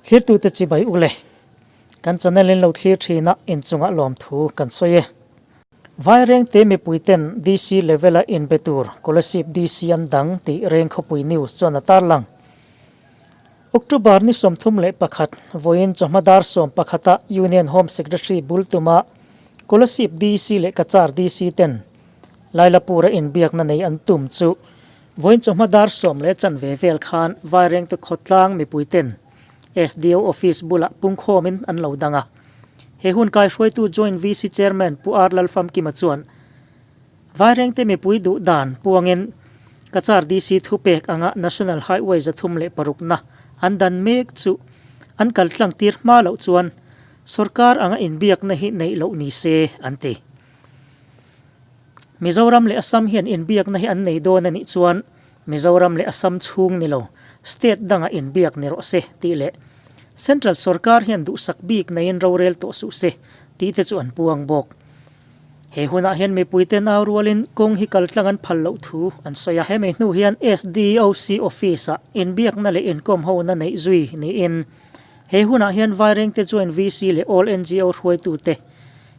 Thlirtute chibai ule. Kan channel in lo thlir thin a inchungah lawmthu kan sawi e. Vairengte mipui ten DC level a inbe tur Kolasib DC an dang tih Rengkhawpui News chuan a tarlang. October ni 31 vawiin chawhma dar 11 a Union Home Secretary bul tuma Kolasib DC leh Cachar DC ten Lailapur a inbiakna nei an tum chu Vawiin chawhma dar sawm leh chanve vel khan Vairengte khawtlang mipui ten SDO office bulah pungkhawmin an lo dang a. He hun kaihruaitu Joint VC Chairman Pu R Lalfamkima chuan Vairengte mipui duh dan puangin Cachar DC thupek anga National Highway 306 na an dan mek chu an kal tlang tir hma loh chuan sorkar anga inbiakna hi neih loh ni se an ti. Mizoram leh Assam hian inbiakna hi an nei dawn a nih chuan Mizoram leh Assam chhung ni lo state dangah inbiak ni rawh se tih leh Central sorkar hian duhsak bik neiin rorel tawh suh se tih te chu an puang bawk. He hunah hian mipuite nau rualin kawng hi kaltlang an phal loh thu an sawi a. Hemi hnu hian SDOC office-ah inbiakna leh inkawm hona neih zui niin he hunah hian Vairengte Joint VC leh All NGO hruaitute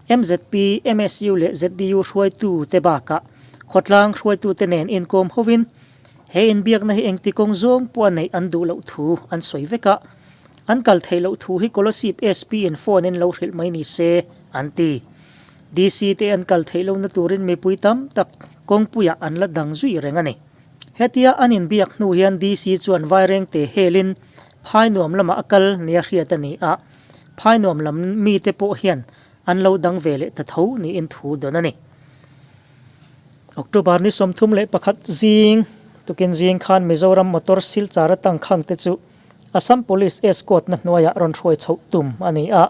MZP, MSU leh ZDU hruaitu te bakah khawtlang hruaitu te nen inkawm hovin he inbiakna hi engti kawng zawng pawh a neih an duh loh thu an sawi vek a, an kal theih loh thu hi Kolasib SP in phone in lo hrilh mai ni se an ti. DC te an kal theih lohna turin mipui tam tak kawngpuiah an la dang zui reng a ni. Hetia an inbiak hnu hian DC chuan Vairengte helin Phainuam lamah a kal nia hriat a ni a. Phai nuam lam mite pawh hian an lo dang ve leh ta tho niin thu dawn a ni. October ni 31 zing tukin zing khan Mizoram motor Silchar atang khang te chu Assam Police escort na hnuaiah rawn hruai chhoh tum a ni a.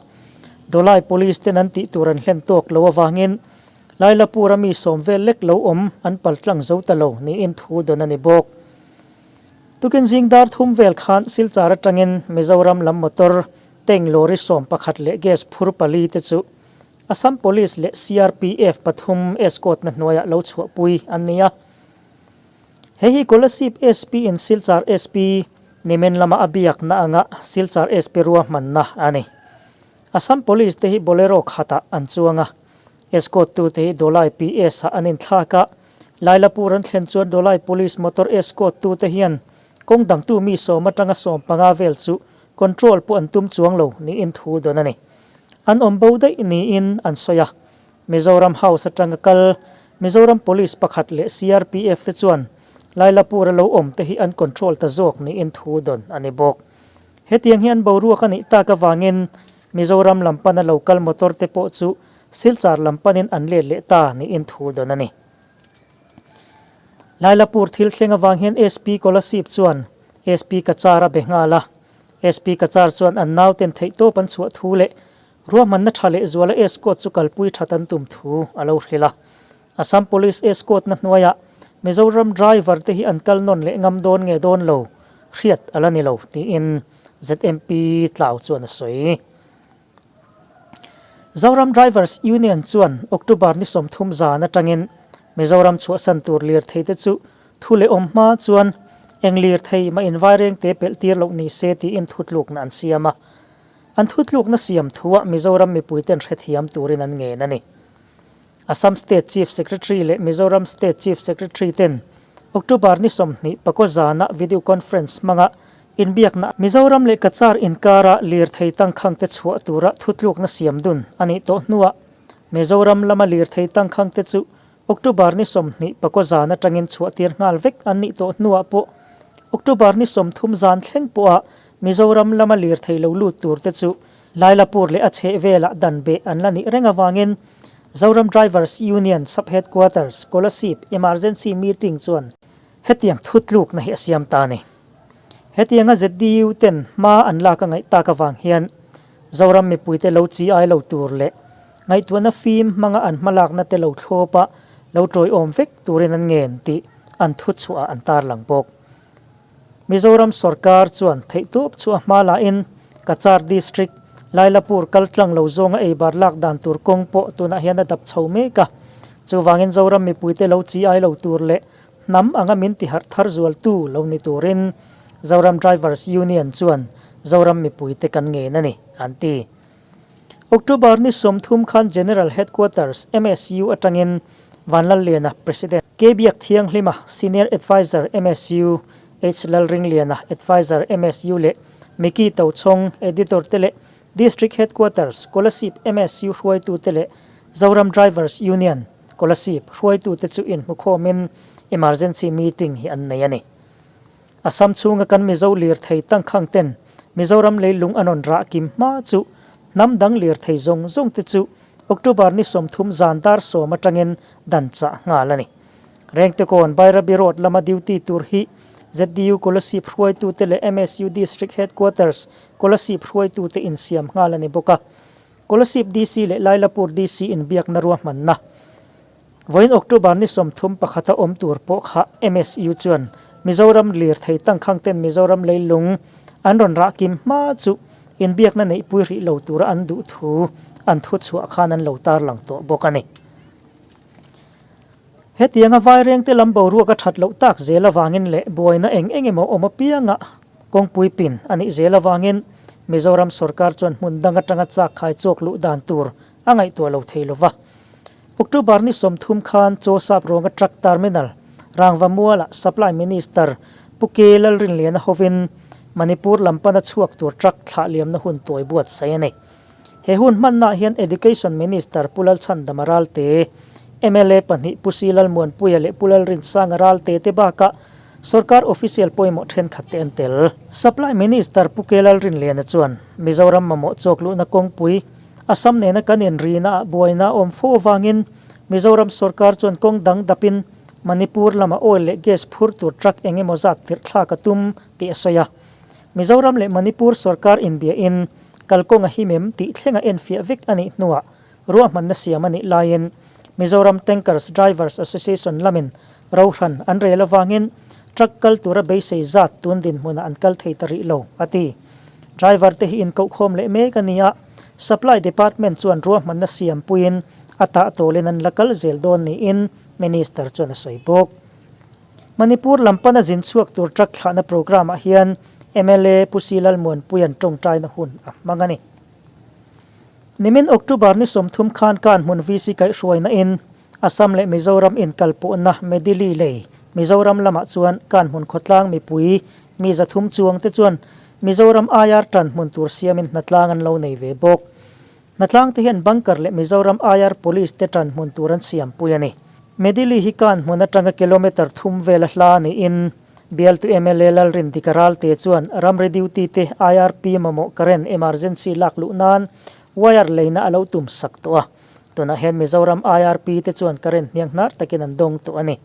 Dawlai Police ten an tih tur an hlen tawk lo avangin Lailapur a mi sawm vel lek lo awm an paltlang zo ta lo niin thu dawn a ni bawk. Tukin zing dar thum vel khan Silchar atangin Mizoram lam motor tank lorry 11 leh gas phur pali te chu Assam Police leh CRPF pathum escort na hnuaiah lo chhuahpui an ni a. Hei hi Kolasib SP in Silchar SP nimin lama a biakna anga Silchar SP ruahmanna a ni. Assam Police te hi Bolero khatah an chuang a, escort tu te hi Dawlai PS ah an inthlak a, Lailapur an thlen chuan Dawlai Police motor escort tute hian kawng dangtu mi sawm atanga 15 vel chu control pawh an tum chuang lo niin thu dawn a ni. An awm bo daih niin an sawi a. Mizoram House atanga kal Mizoram Police pakhat leh CRPF te chuan Lailapur a lo awm te hi an control ta zawk niin thu dawn a ni bawk. Hetiang hian boruak a nih tak avangin Mizoram lam pana lo kal motor te pawh chu Silchar lam panin an let leh ta niin thu dawn a ni. Lailapur thil thleng avang hian SP Kolasib chuan SP Cachar a be nghal a. SP Cachar chuan an nauten theihtawp an chhuah thu leh ruahmanna tha leh zuala escort chu kalpui that an tum thu a lo hrilh a. Assam Police escort na hnuaiah Mizoram driver te hi an kal nawn leh ngam dawn nge dawn lo hriat a la ni lo tiin ZMP Tlau chuan a sawi. Zoram Drivers Union chuan October ni 30 zan atangin Mizoram chhuahsan tur lirthei te chu thu leh awm hma chuan eng lirthei mah invaireng te pelh tir loh ni se tiin thutlukna an siam a. An thutlukna siam thuah Mizoram mipuiten hrethiam turin an ngen a ni. Assam State Chief Secretary leh Mizoram State Chief Secretary ten October ni 20 pakaw zana video conference hmanga inbiakna Mizoram leh Cachar inkara lirthei tangkhang te chhuah tura thutlukna siam dun a nih tawh hnuah Mizoram lama lirthei tangkhang te chu October ni 20 pakaw zan atangin chhuah tir nghal vek an nih tawh hnuah pawh October ni 30 zan thleng pawha Mizoram lama lirthei lo lut tur te chu Lailapur leh a chheh velah dan beh an la nih reng avangin Zoram Drivers Union Sub-Headquarters Kolasib Emergency Meeting chuan hetiang thutlukna hi a siam ta a ni. Hetianga ZDU ten hma an lak a ngaih tak avang hian Zoram mipuite lo chi ai lo tur leh ngaihtuahna fim hmanga an hmalakna te lo thlawpa lo tawiawm vek turin an ngen tih an thuchhuah an tarlang bawk. Mizoram sorkar chuan theihtawp chu a hma lahin Cachar District, Lailapur kal tlang lo zawnga ei bar lak dan tur kawng pawh tunah hian a dap chho mek a. Chuvangin Zoram mipuite lo chi ai lo tur leh hnam anga min ti harh thar zualtu lo ni turin Zoram Drivers Union chuan Zoram mipuite kan ngen a ni, an ti. October ni 30 khan General Headquarters, MSU, atangin Vanlalliana, President, K Biak Thianghlima, Senior Adviser, MSU, H Lalringliana, Adviser, MSU leh Mickey Tochhawng, Editor te leh District Headquarters, Kolasib MSU hruaitute leh Zoram Drivers Union, Kolasib hruaitute chu inhmukhawmin emergency meeting hi an nei a ni. Assam chhunga kan Mizo lirthei tangkhang ten Mizoram leilung an rawn rah kim hma chu hnam dang lirthei zawng zawng te chu October ni 30 zan dar 10 atangin dan chah nghal a ni. Rengtekawn Bairabi Road lama duty tur hi ZDU Kolasib hruaitute leh MSU District Headquarters Kolasib hruaitute insiam nghal a ni bawk a. Kolasib DC leh Lailapur DC inbiakna ruahmanna Vawiin October ni 31 a awm tur pawh kha MSU chuan Mizoram lirthei tangkhang ten Mizoram leilung an rawn rah kim hma chu inbiakna neihpui rih lo tura an duh thu an thu chhuah khan an lo tarlang tawh bawk a ni. Hetianga vairengte lam boruak a that loh tak zel avangin leh buaina eng eng emaw awm apianga kawngpui pin a nih zel avangin Mizoram sorkar chuan hmun dang atanga chak khai chawk luh dan tur a ngaihtuah lo thei lova. October ni 30 khan Chaw Sap Rawnga Truck Terminal, Rangva Mualah Supply Minister Pu K Lalrinliana hovin Manipur lam pana chhuak tur truck thlah liamna hun tawi buatsaih a ni. He hun hmannaah hian Education Minister Pu Lalchhandama Ralte, mla pahnih Pu Si Lalmuanpuia leh Pu Lalrinsanga Ralte te bakah sorkar official pawimawh thenkhat te an tel. Supply Minister Pu K Lalrinliana chuan Mizoram mamawh chawk luhna kawngpui Assam nena kan inrina ah buaina a awm fo avangin Mizoram sorkar chuan kawng dang dapin Manipur lama oil leh gas phur tur truck eng emaw zat tirh thlak a tum tih a sawi a. Mizoram leh Manipur sorkar inbiahin kalkawng a him em tih thlenga enfiah vek a nih hnuah ruahmanna siam a nih laiin Mizoram Tankers Drivers Association lamin rohran an rel avangin truck kal tura beisei zat tun dinhmunah an kal thei ta rih lo, a ti. Driver te hi inkohkhawm leh mek a ni a, Supply Department chuan ruahmanna siam puiin a tahtawlin an la kal zel dawn niin Minister chuan a sawi bawk. Manipur lam pana zin chhuak tur truck thlahna programme ah hian mla Pu Si Lalmuanpuia'n tawngtaina hun a hmang a ni. Nimin October ni 30 khan Kanhmun VC kaihhruaina in Assam leh Mizoram inkalpawhna Medili lei Mizoram lamah chuan Kanhmun khawtlang mipui mi 300 chuang te chuan Mizoram IR tan hmun tur siamin hnatlang an lo nei ve bawk. Hnatlang te hian bunker leh Mizoram IR Police te tan hmun tur an siampui a ni. Medili hi Kanhmun atanga kilometre thum vela hla niin Bialtu mla Lalrindika Ralte chuan ramri duty te IRP mamawh current emergency lak luh nan wire leina a lo tum sak tawh a. Tunah hian Mizoram IRP te chuan current hniang hnar takin an dawng tawh a ni.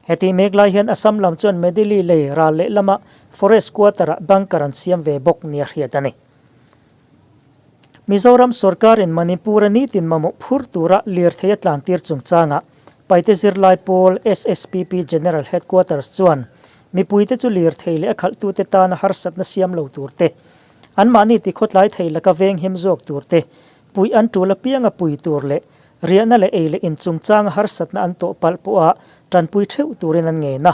Hetih mek lai hian Assam lam chuan Medili lei ral lehlamah Forest Quarter-ah bunker an siam ve bawk nia hriat a ni. Mizoram sorkarin Manipur-a nitin mamawh phur tura lirthei a tlantir chungchangah Paite zirlai pawl SSPP General Headquarters chuan mipuite chu lirthei leh a khalhtute tana harsatna siam lo turte, anmahni tikhawtlai thei laka venghim zawk turte, puih an tul apianga pui tur leh riahna leh ei leh in chungchanga harsatna an tawh palh pawha tanpui theuh turin an ngen a.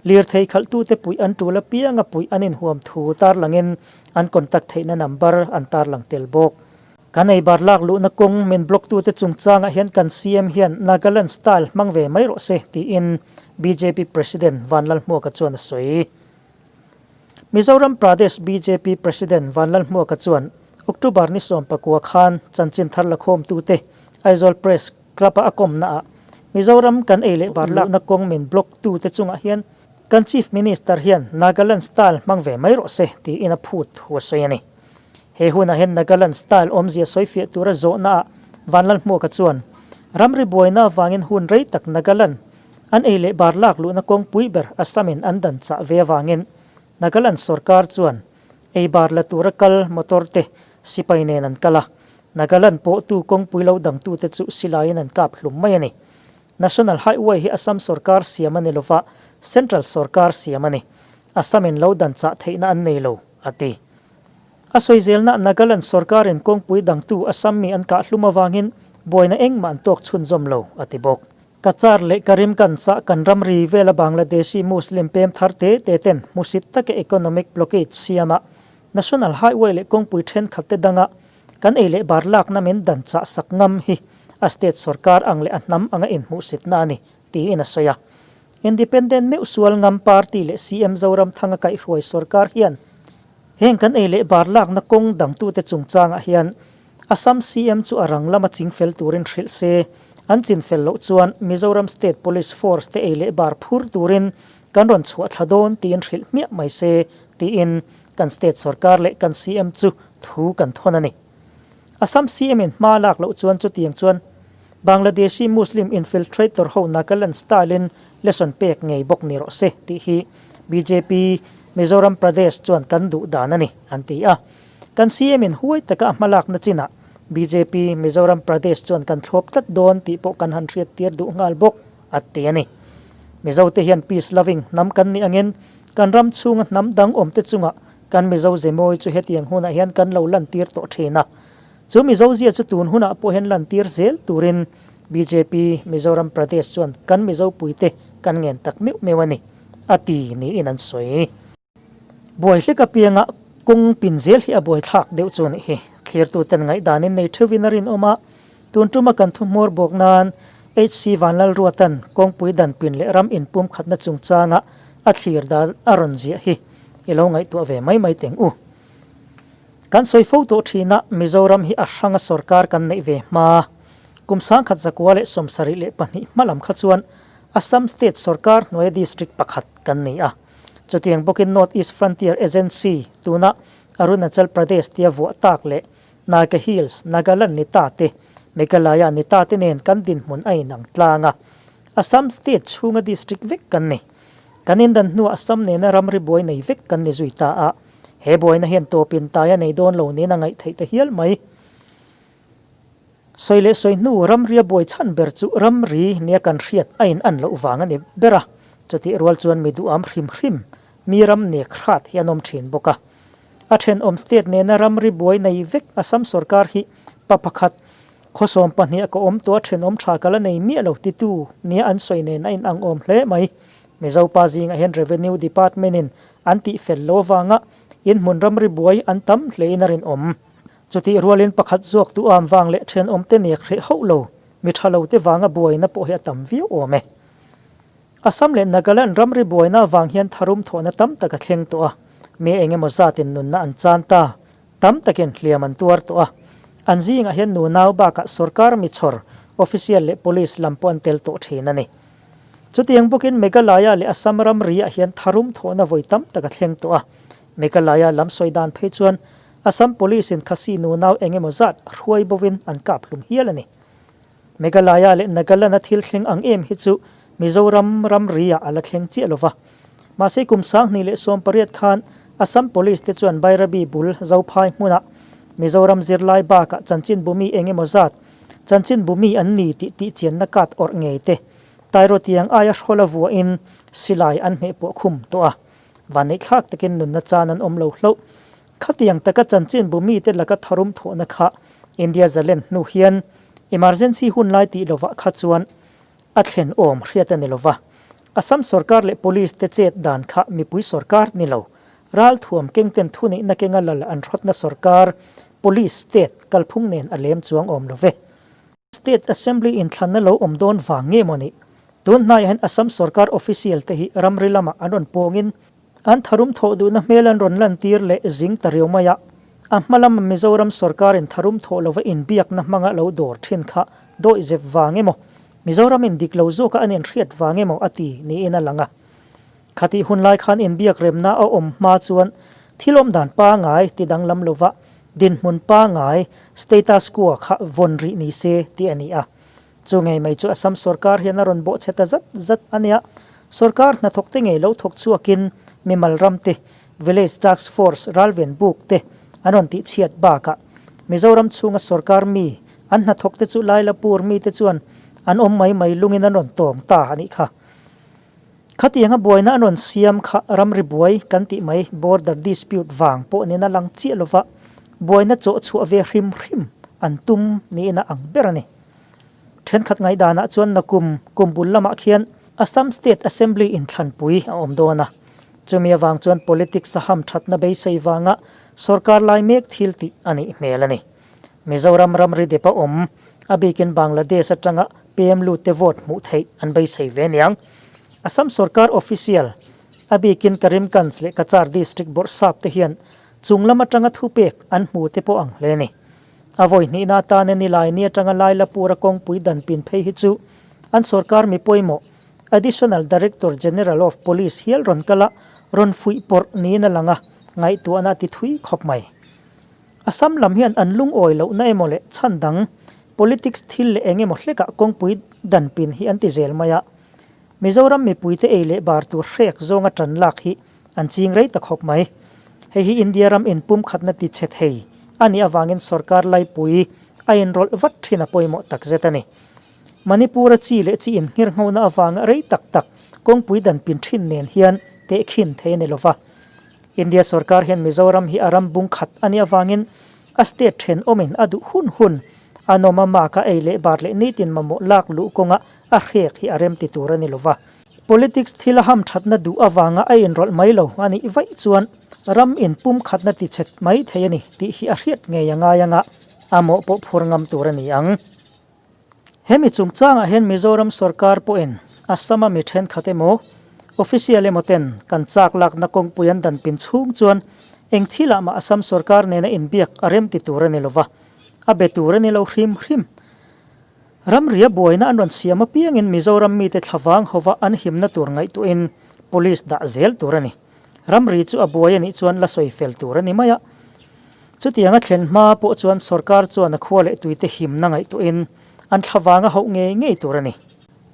Lirthei khalhtute puih an tul apianga puih an inhuam thu tarlangin an contact theihna number an tarlang tel bawk. Kan ei bar lak luhna kawng min block tute chungchangah hian kan CM hian Nagaland style hmang ve mai rawh se tiin bjp President Vanlalhmuaka chuan a sawi. Mizoram Pradesh bjp President Vanlalhmuaka chuan October ni 19 khan chanchin thar lakhawmtute Aizawl Press Club-a a kawmnaah Mizoram kan ei leh bar luhna kawng min block tute chungah hian kan Chief Minister hian Nagaland style hmang ve mai rawh se tiin a phut thu a sawi a ni. He hunah hian Nagaland style awmzia sawifiah tura zawhnaah Vanlalhmuaka chuan ramri buaina avangin hun rei tak Nagaland an ei leh bar lak luhna kawngpui ber Assam-in an dan chah ve avangin Nagaland sorkar chuan ei bar la tura kal motor te sipai nen an kal a, Nagaland pawhtu kawngpui lo dangtute chu silaiin an kap hlum mai a ni. National Highway hi Assam sorkar siam a ni lova, Central sorkar siam a ni. Assam-in lo dan chah theihna an nei lo, a ti. A sawi zelna Nagaland sorkarin kawngpui dangtu Assam mi an kah hlum avangin buaina engmah an tawk chhunzawm lo, a ti bawk. Cachar leh Karimganj-ah kan ramri vela Bangladeshi Muslim pem thar te te ten hmusit taka economic blockade siama. National Highway leh kawngpui thenkhat te danga kan ei leh bar lakna min dan chah sak ngam hi a state sorkar ang leh a hnam anga inhmuhsitna a ni, tiin a sawi a. Independent meuh sual ngam party leh CM Zoramthanga kaihhruai sorkar hian heng kan ei leh bar lakna kawng dangtute chungchangah hian Assam CM chu a rang lama chingfel turin hrilh se, an chinfel loh chuan Mizoram State Police Force te ei leh bar phur turin kan rawn chhuah thla dawn tiin hrilh hmiah mai se tiin kan state sorkar leh kan CM chu thu kan thawn a ni. Assam CM in hma lak loh chuan chutiang chuan Bangladeshi Muslim infiltrator ho Nagaland style in lesson pek ngei bawk ni rawh se tih hi bjp Mizoram Pradesh chuan kan duh dan a ni an ti a. Kan CM in huai taka a hmalakna chinah bjp Mizoram Pradesh chuan kan thlawp tlat dawn tih pawh kan han hriat tir duh nghal bawk a ti a ni. Mizo te hian peace loving hnam kan nih angin kan ram chhunga hnam dang awm te chungah kan Mizo ze mawi chu hetiang hunah hian kan lo lantir tawh thin a. Chu Mizo zia chu tun hunah pawh hian lantir zel turin bjp Mizoram Pradesh chuan kan Mizo puite kan ngen tak meuh meuh a ni a ti niin an sawi. Buai hlek apianga kawng pin zel hi a buai thlak deuh chu anih hi. Thlirtuten ngaihdanin nei theuhin a rinawm a, tun tuma kan thu hmawr bawk nan HC Vanlalruatan kawngpui dan pin leh ram inpum khatna chungchanga a thlir dan a rawn ziah hi i lo ngaihtuah ve mai mai teng u. Kan sawi fo tawh thin a, Mizoram hi a hranga sorkar kan neih ve hma. Kum sangkhat zakua leh 72 hma lam kha chuan Assam State sorkar hnuaia district pakhat kan nei a. Chutiang bawkin North East Frontier Agency tuna Arunachal Pradesh tia vuah tak leh Naga Hills, Nagaland ni ta te, Meghalaya ni ta te nen kan dinhmun a inang tlang a. Assam state chhunga district vek kan ni. Kan indan hnuah Assam nena ramri buai nei vek kan ni zui ta a. He buaina hian tawpin tai a nei dawn lo niin a ngaih theih ta hial mai. Sawi leh sawi hnu ramria buai chhan ber chu ramri nia kan hriat a in an loh vang a ni ber a, chutih rual chuan mi duham hrim hrim mi ram nek hrat hi an awm thin bawk a. A thenawm state nena ramri buai nei vek Assam sorkar hi pa pakhat khawsawm pahniha ka awm tawh a thenawm tha ka la nei miah lo titu nia an sawi nen a in ang awm hle mai. Mizo pa zingah hian Revenue Department in an tihfel lo avanga inhmun ramri buai an tam hlein a rinawm. Chutih rualin pakhat zawk tu am vang leh thenawmte nek hreh hauh lo, mi tha lo te vanga buaina pawh hi a tam viau awm e. Assam leh Nagaland ramri buaina avang hian tharum thawhna tam tak a thleng tawh a, mi eng emaw zatin nunna an chan ta, tam takin hliam an tuar tawh a. An zingah hian nunau bakah sorkar mi chhawr, official leh police lam pawh an tel tawh thin a ni. Chutiang bawkin Meghalaya leh Assam ramri-ah hian tharum thawhna vawi tam tak a thleng tawh a, Meghalaya lam sawi dan phei chuan Assam Police in Khasi nunau eng emaw zat hruai bovin an kap hlum hial a ni. Meghalaya leh Nagaland a thil thleng ang em hi chu Mizoram ramri-ah a la thleng chiah lova. Mahse kum 2018 khan Assam Police te chuan Bairabi bul Zophai hmunah Mizoram zirlai bakah chanchinbu mi eng emaw zat chanchinbu mi an ni tih tihchianna card awrh ngei te Tairawtiang aia hrawla vuahin silai an hmehpuah khum tawh a. Vanneihthlak takin nunna chan an awm lo hlauh. Khatiang taka chanchinbu mite laka tharum thawhna kha India zalen hnu hian emergency hun lai tih lovah kha chuan a thlen awm hriat a ni lova. Assam sorkar leh police te chet dan kha mipui sorkar ni lo. Ralthuam kengten thuneihna kenga lal an hrawtna sorkar, police state, kalphung nen a lem chuang awm lo ve. State Assembly inthlanna lo awm dawn vang nge maw ni? Tun hnaiah hian Assam sorkar official te hi ramri lamah an rawn pawngin an tharum thawh duhna hmel an rawn lantir leh zing ta riau mai a. A hma lama Mizoram sorkarin tharum thawh lova inbiakna hmanga lo dawr thin kha dawihzep vang emaw, Mizoramin dik lo zawka an inhriat vang emaw a ti niin a lang a. Khatih hun lai khan inbiak remna a awm hma chuan thil awm dan pangai ti danglam lova dinhmun pangai, status quo, kha vawn rih ni se tih a ni a. Chu ngei mai chu Assam sorkar hian a rawn bawh chhe ta zat zat a nia. Sorkar hnathawk te ngei lo thawk chhuakin mimal ram te, Village Task Force ralven buk te an rawn tih chhiat bakah Mizoram chhunga sorkar mi an hnathawk te chu Lailapur mite chuan an awm mai mai lungin an rawn tawng ta a nih kha. Khatianga buaina an rawn siam kha ramri buai kan tih mai border dispute vang pawh nen a lang chiah lova, buaina chawh chhuah ve hrim hrim an tum niin a ang ber a ni. Thenkhat ngaihdanah chuan nakum kum bul lamah khian Assam State Assembly inthlanpui a awm dawn a, chumi avang chuan politics a ham thatna beisei vanga. Sorkar lai mek thil tih a nih hmel a ni. Mizoram ramri dep a awm, a bikin Bangladesh atanga pem lutte vote hmuh theih an beisei ve niang. Assam sorkar official, a bikin Karimganj leh Cachar district bawrhsap te hian chung lam atanga thupek an hmu te pawh ang hle a ni. A vawi hnihna atana nilai ni atanga Lailapura kawngpui dan pin phei hi chu an sorkar mi pawimawh Additional Director General of Police hial rawn kal a, rawn fuih pawrh niin a lang a, ngaihtuahna a ti thui khawp mai. Assam lam hian an lungawi lohna emaw leh chhan dang, politics thil leh eng emaw hlekah kawngpui dan pin hi an ti zel mai a. Mizoram mipuite ei leh bar tur hrek zawnga tan lak hi an ching rei ta khawp mai. Hei hi India ram inpumkhatna ti chhe thei a nih avangin sorkar laipui a inrawlh vat thin a pawimawh takzet a ni. Manipur-a chi leh chi inngirnghona avanga rei tak tak kawngpui dan pin thin nen hian tehkhin thei a ni lova. India sorkar hian Mizoram hi a ram bung khat a nih avangin a state thenawmin a duh hun hun a nawm a maka ei leh bar leh nitin mamawh lak luh kawnga a hrek hi a rem ti tur a ni lova. Politics thil a hamthatna duh avanga a inrawlh mai lo a nih vaih chuan ram inpum khatna ti chhet mai thei a ni tih hi a hriat ngei a ngai anga a mawh pawh phur ngam tur a ni ang. Hemi chungchangah hian Mizoram sorkar pawhin Assam-a mi thenkhat emaw, official emaw ten kan chak lakna kawngpui an dan pin chhung chuan eng thilah mah Assam sorkar nena inbiak a rem ti tur a ni lova, a be tur a ni lo hrim hrim. Ramria buaina an rawn siam apiangin Mizoram mite thlavang hova an himna tur ngaihtuahin Police dah zel tur a ni. Ramri chu a buai a nih chuan la sawi fel tur a ni mai a. Chutianga thlen hma pawh chuan sorkar chuan a khua leh tuite himna ngaihtuahin an thlavang a hauh ngei ngei tur a ni.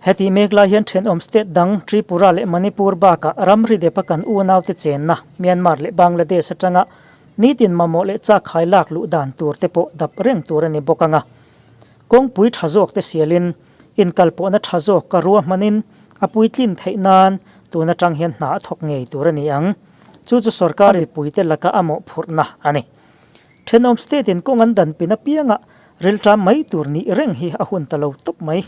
Hetih mek lai hian thenawm state dang Tripura leh Manipur bakah ramri depa kan unaute chenna Myanmar leh Bangladesh atanga nitin mamawh leh chakkhai lak luh dan tur te pawh dap reng tur a ni bawk ang a. Kawngpui tha zawk te sialin inkalpawhna tha zawk ka ruahmanin a puitlin theih nan tun atang hian hna a thawk ngei tur a ni ang. Chu chu sorkar mipuite laka a mawhphurhna a ni. Thenawm state in kawng an dan pin apiangah rilṭam mai tur nih reng hi a hun ta lo tawp mai.